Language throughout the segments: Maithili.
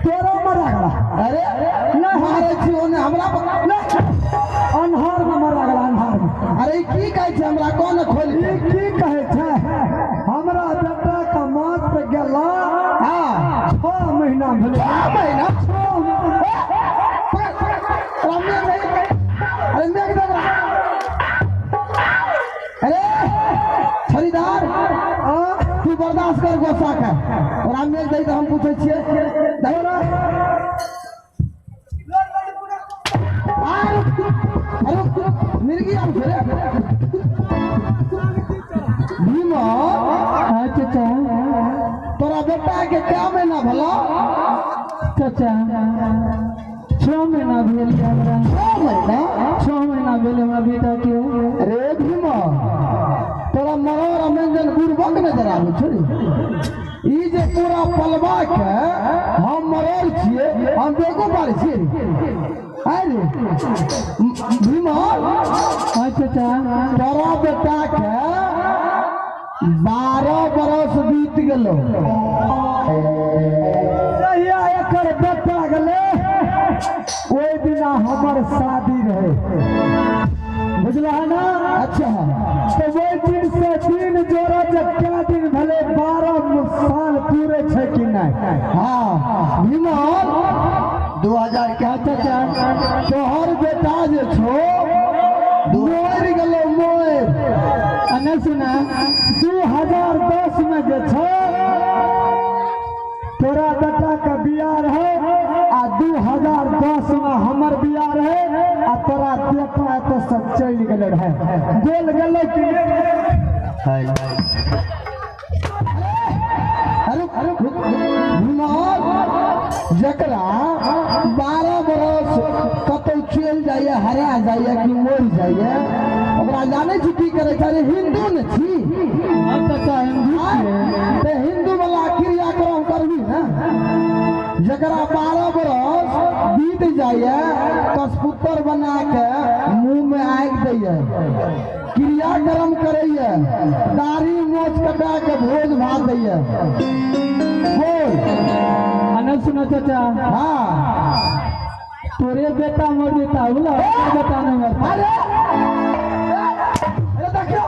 तोरो मरा गेला। अरे मारै छी ओने हमरा अन्हार में मरा गेला, अन्हार में। अरे ई की कहै छै हमरा कोन खोल ई की कहै छै? हमरा बेटा के मौत पे गेला। हाँ। 6 महीना भेलै। 6 महीना? 6 महीना। पकड़, पकड़, पकड़। मेघ दे, अरे मेघ दे। अरे छड़ीदार, तू बर्दाश्त कर गोस्सा के। तोरा मेघ दे तऽ हम पूछै छियै। अरे मिर्गी आब छै रे। भीमा। हाँ चाचा। तोरा बेटा के क्या महीना भेलो? चाचा 6 महीना भेल हमरा। 6 महीना? 6 महीना भेल हमरा बेटा के। अरे भीमा, तोरा मरोड़ अमेंजन बुड़बक नजर आबै छौ रे। ई जे पूरा पलवा के हम मरोड़ छियै, हम बेगो पारै छियै रे। आय रे भीमा। हाँ चाचा। तोरा बेटा के 12 बरस बीत गेलो। जहिया एकर बेटा गेलै ओहि दिना हमर शादी रहे, बुझलह ना? अच्छा। तो ओहि दिन से दिन जोड़ा जे कै दिन भेलै, 12 साल पूरे छै कि नहि? हाँ भीमा, 2000 के चाचा। तोहर बेटा जे छौ मरि गेलो, मरि। आ नहि सुना, 2010 में जे छौ तोरा बेटा के बियाह रहे आ 2010 में हमर बियाह रहे आ तोरा बेटा एतऽ से चलि गेल रहे। बोल गेलै कि नहि? अरे भीमा, जकरा 12 बरस कतौ चलि जाइए, हरा जाइए कि मरि जाइए, ओकरा जानै छी की करै छै? अरे हिन्दू ने छी। हाँ चाचा, हिन्दू छियै। तऽ हिन्दू वाला क्रियाक्रम करबी ने। जकरा 12 बरस बीत जाइए, कसपुत्र बना के मुंह में आगि दैए, क्रियाक्रम करैए, दाढ़ी मोछ कटा के भोज भात दैए। बोल। आ नहि सुना चाचा। हाँ। तोरे बेटा मर जेता बोला, बेटा नहीं मरता। अरे अरे देखियो,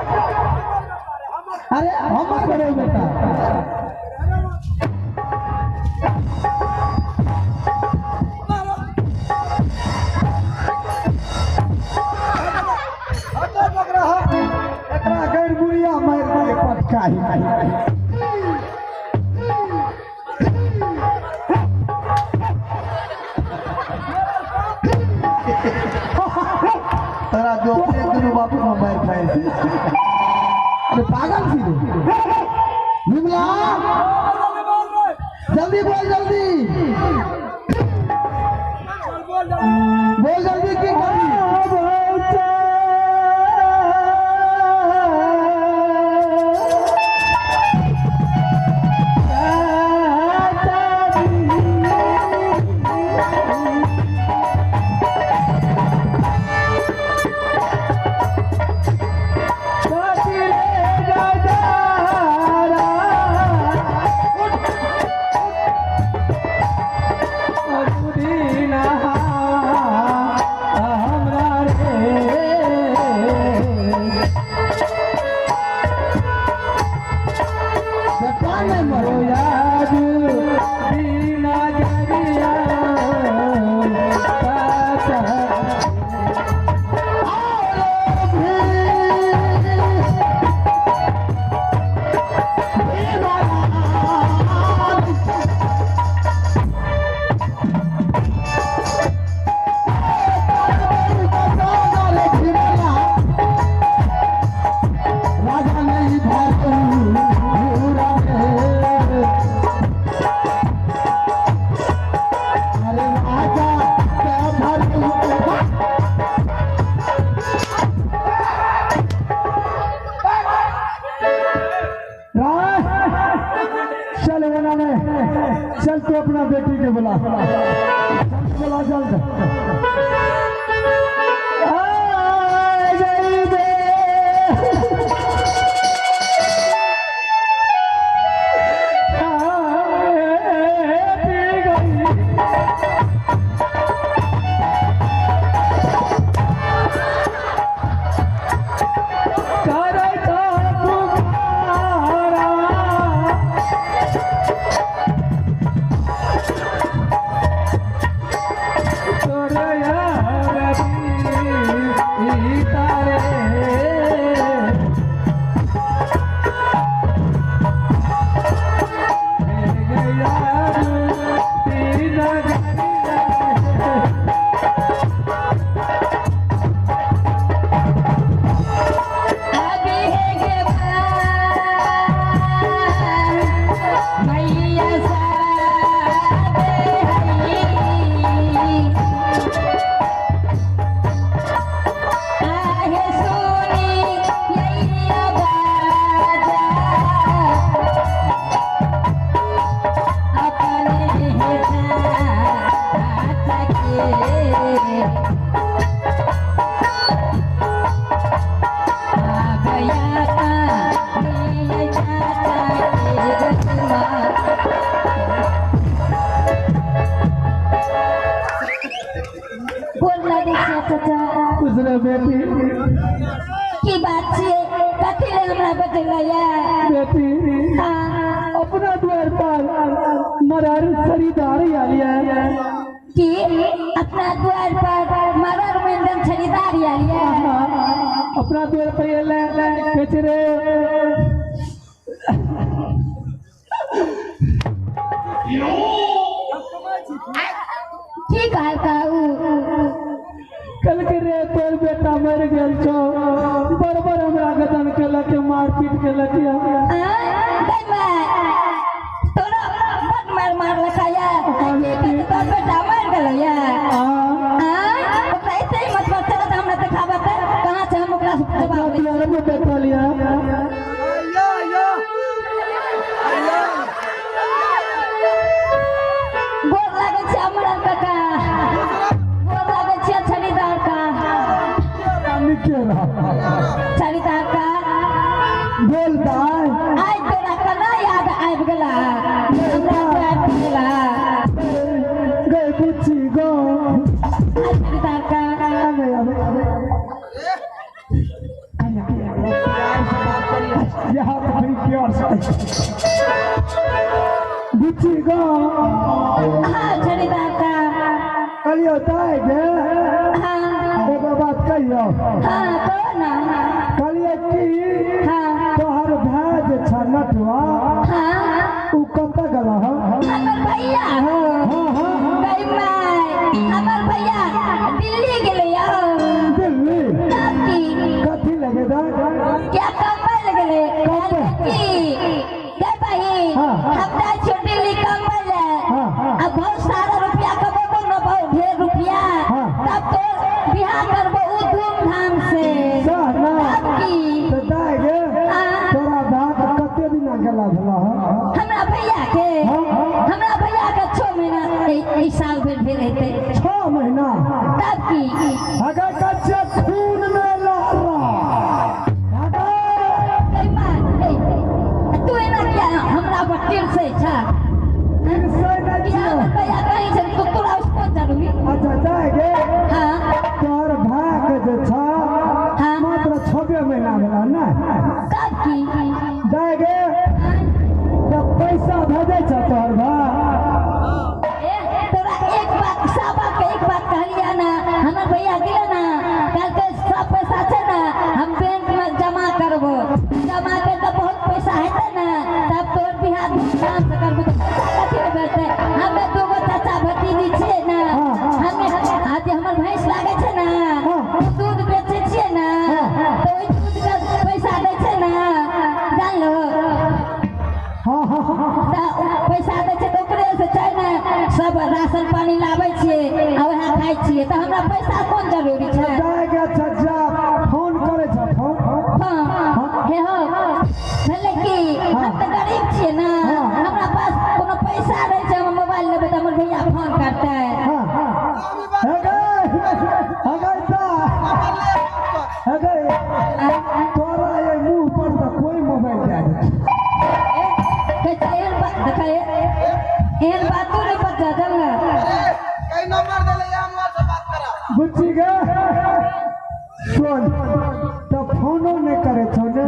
अरे हमर बड़े बेटा। एकरा गैर गुड़िया मारि दिए पटकाही। तोरा जो दुनू बापू में मारि खाइ। अरे पागल छी रे विमला, जल्दी बोल, जल्दी बोल, जल्दी की करबी? बेटा नहीं मरे। चल तू अपना बेटी के बुला, बुला जल्द। आ गई बे। उसने बेटी की बात छियै, कथी ले हमरा बजेलैया? बेटी अपना द्वार पर मरर खरीदार आयल है। की अपना द्वार पर मरर मेंदन खरीदार आयल है? अपना द्वार पर आयल है रे। की कहल काऊ? कल के रे तोर बेटा मर गेल छौ, बरबर हमरा गदन केलक, मारपीट केलक। तोरा बड मार मारलक या? तोर बेटा मर गेल या? ओकरा एते हिम्मत बचल त हमरा देखाबत कहाँ छै, हम ओकरा जवाब द्वार में बैठल या। गोर लागै छै हमरा काका, गोर लागै छै छड़ीदार का। छड़ीदार का बोल दाय, आइ तोरा केना याद आबि गेला हमरा आबि गेला? गई बुच्ची गो। छड़ीदार का यहाँ बड़ी प्यार से बुच्ची गो। हाँ छड़ीदार का कहलियो दाय गे, एगो बात कहियो। हाँ कहो ना। कहलियो कि तोहर भाय जे छ नटुआ, उ कतऽ गेल हँ? हमर भैया? हाँ हाँ। गई माय, हमर भैया दिल्ली गेलै। दिल्ली? तब की कथी लगे दा? क्या कम्बल गेलै? की गई भाई, हम जाइ छियो दिल्ली कम्बल ले। आ बहुत सारा रुपया कमेबो न, बहुत ढेर रुपया, तब तो बियाह करबो उ धूमधाम से। तब की तो दाय गे, तोरा भाय कते दिना गेला भेला हँ? हमरा भैया के, हमरा भैया के 6 महीना ई साल भरि भेल हेतै। 6 महीना? तब की अगर कच्चे खून में लहरा। तू एना किया हमरा पर तिरसै छ? तिरसै नहि छियौ। हमर भैया कहीं छै तो तोरा उसको जरूरी। अच्छा दाय गे, हाँ तोहर भाय के जे छ मात्र 6 महीना भेला ने? तब की दाय गे, जब पैसा भेजै छ तोहर भाय? तोरा एक बात साबा के एक बात कहलिया ना, हमर भैया गेलै ना कहलकै सब पैसा छै ना हम बैंक में जमा करबो, जमा कर तऽ बहुत पैसा हेतै ना, तब तोहर बियाह धूमधाम से करबो। तऽ पैसा कथी ले भेजतै? हमे 2 गो चाचा भतीजी छियै ना, हमे आ जे हमर भैंस लागै छै ना, दूध बेचै छियै ना, तऽ ओहि दूध के पैसा दै छै ना, जानलो? हाँ। तऽ पैसा दै छै तऽ ओकरे से छै ने सब राशन पानी लाबै छियै आ वएह खाइ छियै, तऽ हमरा पैसा कोन जरूरी छै? दाय गे, अच्छा जा फोन करै छ फोन? हाँ हे हो भेलै कि हम तऽ गरीब छियै ना, हमरा पास कोनो पैसा रहै छै हम बुच्ची गे सुन तो फोनो नहीं करे छो ने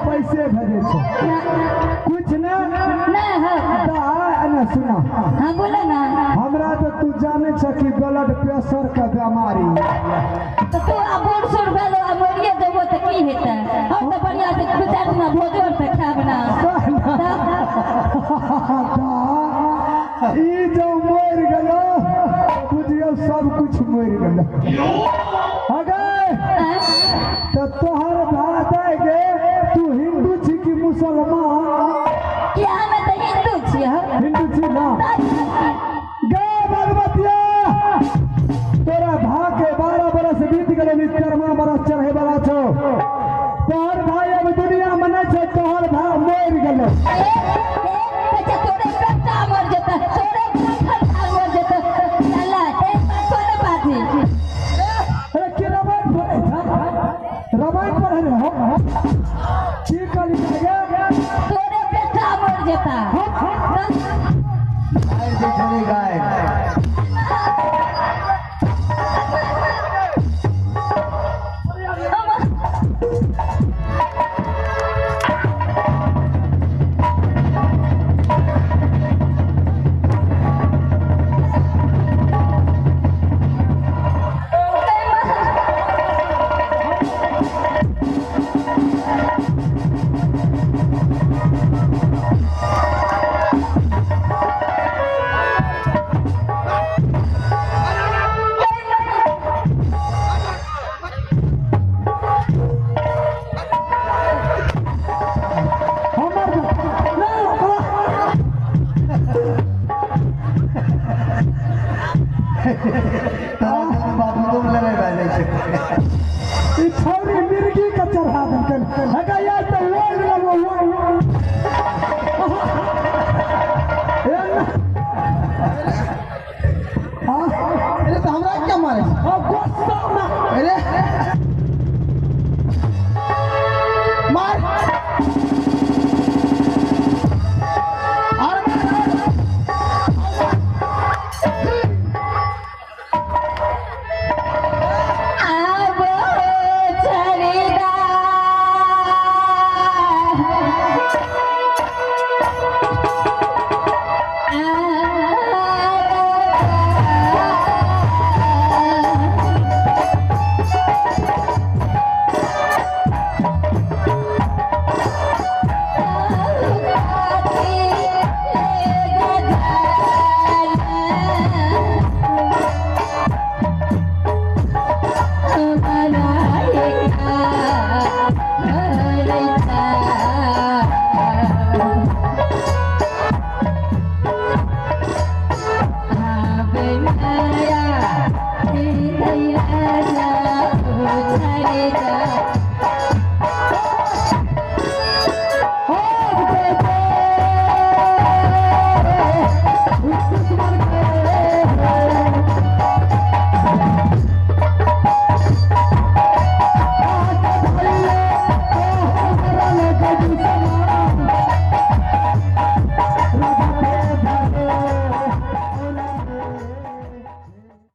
पैसे भेजे छो कुछ ना नहीं हाँ तो आ ना सुना। हाँ बोला ना। हमरा तो तू जाने छ कि ब्लड प्रेशर के बीमारी तो तू आ बूढ़ सूढ़ भेलो आ मरिए जेबो तो की हेतै हम तो बढ़िया से दू चारि दिना भोजो तऽ खायब ना। ई जो मर गेलो बुझियो सब कुछ मर गेलो। अगे तो तोहर भाई गे तू हिंदू छी कि मुसलमान? कि हम तऽ हिंदू छी। हिंदू छी ना गे भगवतिया तोरा भा के 12 बरस बीत गेलो नित्रमा बरस चढ़े वाला छो तोहर भाई अब दुनिया में नहीं छो तोहर भाई मर गेलो। तोरे बेटा मर जेतै तोरे मर जेतै अल्लाह एक बात कोने बात है। अरे के रामायण पढ़े रामायण पढ़े रे हो की कहली गे तोरे बेटा मर जेता। गाय बेचारी गाय मिर्गी का चढ़ा देलकन हगा यार तो ओइ लगो अरे तो हमरा क्या मारे गुस्सा में। अरे मार Yeah.